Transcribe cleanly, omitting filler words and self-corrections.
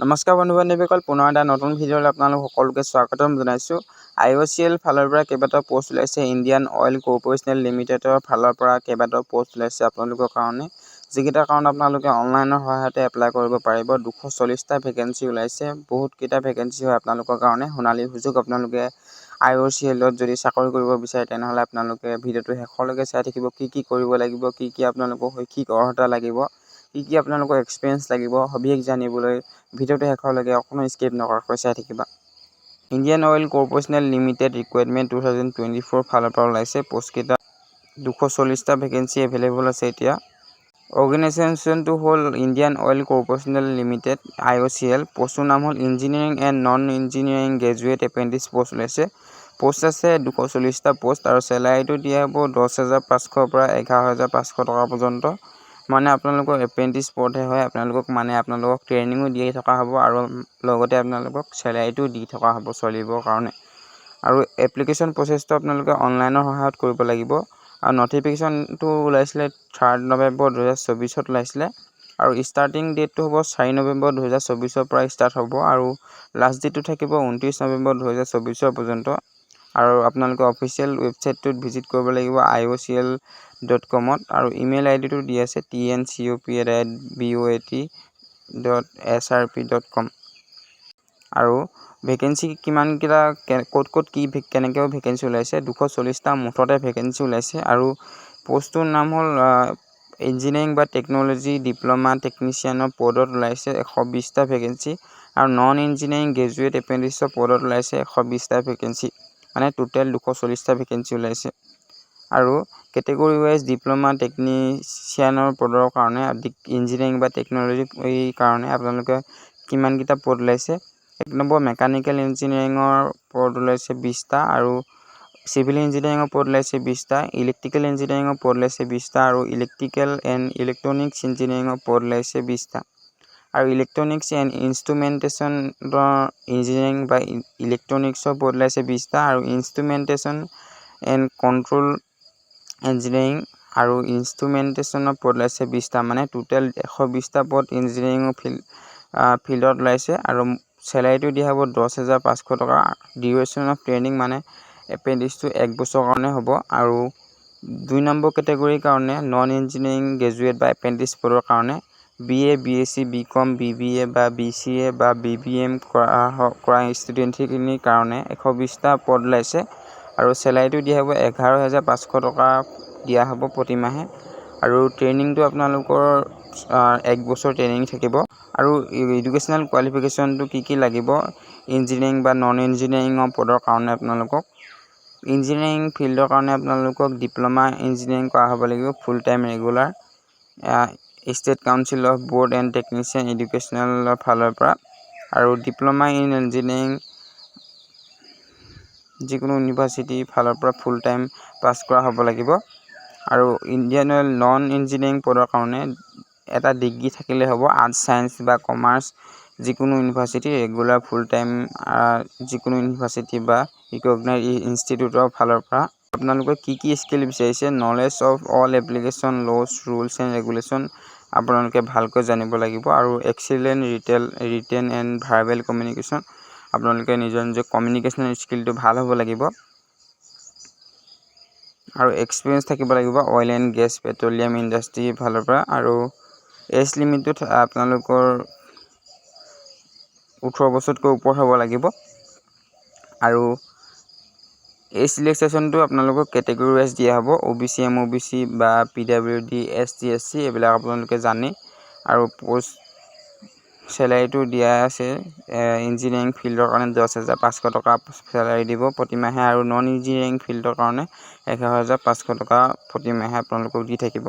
নমস্কাৰ বন্ধু বান্ধৱীসকল, পুনৰ এটা নতুন ভিডিঅ'লৈ আপোনালোক সকলোকে স্বাগতম জনাইছোঁ। আই অ' চি এল ফালৰ পৰা কেইবাটাও পষ্ট ওলাইছে। ইণ্ডিয়ান অইল কৰ্প'ৰেশ্যন লিমিটেডৰ ফালৰ পৰা কেইবাটাও পষ্ট ওলাইছে আপোনালোকৰ কাৰণে, যিকেইটাৰ কাৰণে আপোনালোকে অনলাইনৰ সহায়তে এপ্লাই কৰিব পাৰিব। 240টা ভেকেঞ্চি ওলাইছে। বহুতকেইটা ভেকেঞ্চি হয় আপোনালোকৰ কাৰণে সোণালী সুযোগ। আপোনালোকে আই অ' চি এলত যদি চাকৰি কৰিব বিচাৰে, তেনেহ'লে আপোনালোকে ভিডিঅ'টো শেষলৈকে চাই থাকিব। কি কি কৰিব লাগিব, কি কি আপোনালোকৰ শৈক্ষিক অৰ্হতা লাগিব, কি কি আপোনালোকৰ এক্সপিৰিয়েঞ্চ লাগিব, সবিশেষ জানিবলৈ ভিডিঅ'টো শেষলৈকে অকণো স্কিপ নকৰাকৈ চাই থাকিবা। Indian oil corporation limited recruitment 2024 ফালৰ পৰা ওলাইছে পষ্টকেইটা। 240টা ভেকেঞ্চি এভেইলেবল আছে এতিয়া। অৰ্গেনাইজেশ্যনটো হ'ল ইণ্ডিয়ান অইল কৰ্প'ৰেশ্যন লিমিটেড, আই অ' চি এল। পষ্টটোৰ নাম হ'ল Engineering and Non Engineering Graduate Apprentice post ওলাইছে। পষ্ট আছে 240টা পষ্ট আৰু চেলাৰীটো দিয়া হ'ব 10,500ৰ পৰা 11,500 টকা পৰ্যন্ত। মানে আপোনালোকৰ এপ্ৰেণ্টিছ পদহে হয়, আপোনালোকক মানে আপোনালোকক ট্ৰেইনিঙো দি থকা হ'ব আৰু লগতে আপোনালোকক চেলাৰীটো দি থকা হ'ব চলিবৰ কাৰণে। আৰু এপ্লিকেশ্যন প্ৰচেছটো আপোনালোকে অনলাইনৰ সহায়ত কৰিব লাগিব। আৰু নটিফিকেশ্যনটো ওলাইছিলে 3 নৱেম্বৰ 2024ত ওলাইছিলে আৰু ষ্টাৰ্টিং ডেটটো হ'ব 4 নৱেম্বৰ 2024ৰ পৰা ষ্টাৰ্ট হ'ব আৰু লাষ্ট ডেটটো থাকিব 29 নৱেম্বৰ 2024ৰ পৰ্যন্ত। আৰু আপোনালোকে অফিচিয়েল ৱেবছাইটটোত ভিজিট কৰিব লাগিব iocl.comত। আৰু ইমেইল আই ডিটো দি আছে tncop@boat.srp.com। আৰু ভেকেঞ্চি কিমানকেইটা, ক'ত ক'ত কি কেনেকৈ ভেকেঞ্চি ওলাইছে? 240টা মুঠতে ভেকেঞ্চি ওলাইছে। আৰু পষ্টটোৰ নাম হ'ল ইঞ্জিনিয়াৰিং বা টেকন'লজি ডিপ্ল'মা টেকনিচিয়ানৰ পদত ওলাইছে 120টা ভেকেঞ্চি আৰু নন ইঞ্জিনিয়াৰিং গ্ৰেজুৱেট এপ্ৰেণ্টিছৰ পদত ওলাইছে 120টা ভেকেঞ্চি। মানে টোটেল 240টা ভেকেঞ্চি ওলাইছে। আৰু কেটেগৰী ৱাইজ ডিপ্ল'মা টেকনিচিয়ানৰ পদৰ কাৰণে, ইঞ্জিনিয়াৰিং বা টেকন'লজিৰ কাৰণে আপোনালোকে কিমানকেইটা পদ ওলাইছে? এক নম্বৰ মেকানিকেল ইঞ্জিনিয়াৰিঙৰ পদ ওলাইছে 20টা আৰু চিভিল ইঞ্জিনিয়াৰিঙৰ পদ ওলাইছে 20টা, ইলেক্ট্ৰিকেল ইঞ্জিনিয়াৰিঙৰ পদ ওলাইছে 20টা আৰু ইলেক্ট্ৰিকেল এণ্ড ইলেক্ট্ৰনিক্স ইঞ্জিনিয়াৰিঙৰ পদ ওলাইছে 20টা আৰু ইলেক্ট্ৰনিক্স এণ্ড ইনষ্ট্ৰুমেণ্টেশ্যনৰ ইঞ্জিনিয়াৰিং বা ইলেক্ট্ৰনিক্সৰ পদ ওলাইছে 20টা আৰু ইনষ্ট্ৰুমেণ্টেশ্যন এণ্ড কণ্ট্ৰল ইঞ্জিনিয়াৰিং আৰু ইনষ্ট্ৰুমেণ্টেশ্যনৰ পদ ওলাইছে 20টা। মানে টোটেল 120টা পদ ইঞ্জিনিয়াৰিঙৰ ফিল্ডত ওলাইছে আৰু চেলাৰীটো দিয়া হ'ব 10,500 টকা। ডিউৰেশ্যন অফ ট্ৰেইনিং মানে এপ্ৰেণ্টিছটো এক বছৰৰ কাৰণে হ'ব। আৰু দুই নম্বৰ কেটেগৰীৰ কাৰণে নন ইঞ্জিনিয়াৰিং গ্ৰেজুৱেট বা এপ্ৰেণ্টিছ পদৰ কাৰণে B A, B Sc, B Com, B B A বা বি চি এ বা বি বি এম কৰা ষ্টুডেণ্টখিনিৰ কাৰণে 120টা পদ ওলাইছে আৰু চেলাৰীটো দিয়া হ'ব 11,500 টকা দিয়া হ'ব প্ৰতিমাহে আৰু ট্ৰেইনিংটো আপোনালোকৰ এক বছৰ ট্ৰেইনিং থাকিব। আৰু এডুকেশ্যনেল কোৱালিফিকেশ্যনটো কি কি লাগিব ইঞ্জিনিয়াৰিং বা নন ইঞ্জিনিয়াৰিঙৰ পদৰ কাৰণে? আপোনালোকক ইঞ্জিনিয়াৰিং ফিল্ডৰ কাৰণে আপোনালোকক ডিপ্ল'মা ইঞ্জিনিয়াৰিং কৰা হ'ব লাগিব, full time regular, State Council of Board and Technician এডুকেশ্যনেলৰ ফালৰ পৰা আৰু ডিপ্ল'মা ইন ইঞ্জিনিয়াৰিং যিকোনো ইউনিভাৰ্চিটিৰ ফালৰ পৰা ফুল টাইম পাছ কৰা হ'ব লাগিব। আৰু ইণ্ডিয়ান অইল নন ইঞ্জিনিয়াৰিং পদৰ কাৰণে এটা ডিগ্ৰী থাকিলে হ'ব, আৰ্টছ, ছায়েন্স বা কমাৰ্চ, যিকোনো ইউনিভাৰ্চিটি, ৰেগুলাৰ ফুল টাইম, যিকোনো ইউনিভাৰ্চিটি বা ৰিকগনাইজ ইনষ্টিটিউটৰ ফালৰ পৰা। আপোনালোকে কি কি স্কিল বিচাৰিছে? Knowledge of all application laws, rules and regulation আপোনালোকে ভালকৈ জানিব লাগিব আৰু excellent written and verbal communication, আপোনালোকে নিজৰ নিজৰ কমিউনিকেশ্যন স্কিলটো ভাল হ'ব লাগিব আৰু এক্সপিৰিয়েঞ্চ থাকিব লাগিব অইল এণ্ড গেছ, পেট্ৰলিয়াম ইণ্ডাষ্ট্ৰীৰ ফালৰ পৰা। আৰু এজ লিমিটটোত আপোনালোকৰ 18 বছৰতকৈ ওপৰত হ'ব লাগিব। আৰু এজ ৰিলেক্সেশ্যনটো আপোনালোকক কেটেগৰী ৱাইজ দিয়া হ'ব, অ' বি চি, এম অ' বি চি বা P W D, S T, S C, এইবিলাক আপোনালোকে জানেই। আৰু পষ্ট চেলাৰীটো দিয়া আছে, ইঞ্জিনিয়াৰিং ফিল্ডৰ কাৰণে 10,500 টকা চেলাৰী দিব প্ৰতিমাহে আৰু নন ইঞ্জিনিয়াৰিং ফিল্ডৰ কাৰণে 11,500 টকা প্ৰতিমাহে আপোনালোকক দি থাকিব।